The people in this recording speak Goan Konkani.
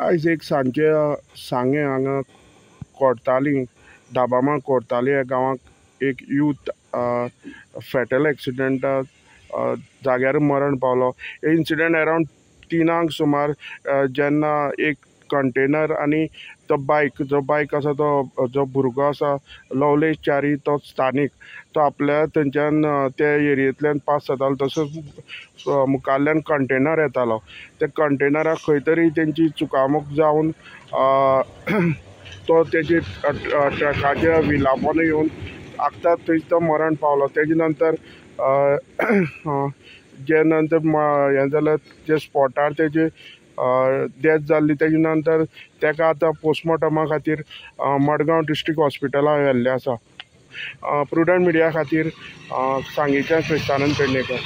आयज एक सांजचे सांगें हांगा कोरताली, दाबामा कोरताली ह्या गांवाक एक यूथ फेटल एक्सिडंटाक जाग्यार मरण पावलो. इन्सिडंट अरावंड 3 सुमार जेन्ना एक कंटेनर आनी तो बायक, जो बायक आसा तो जो भुरगो आसा लवलेश च्यारी, तो स्थानीक, तो आपल्या थंयच्यान ते एरियेंतल्यान पास जातालो. तसोच मुखाल्ल्यान कंटेनर येतालो. त्या कंटेनराक खंय तरी तेंची चुकामूक जावन तो तेजे ट्रकाच्या विला पोंदा येवन आगता थंयच तो मरण पावलो. तेजे नंतर जे नंतर हें जालें, जे स्पॉटार तेजे डेथ जाल्ली. तेजे नंतर तेका आतां पोस्टमॉर्टमा खातीर मडगांव डिस्ट्रिक्ट हॉस्पिटलान व्हेल्लें आसा. प्रुडंट मिडिया खातीर सांगेच्यान क्रिस्तानंद पेडणेकर.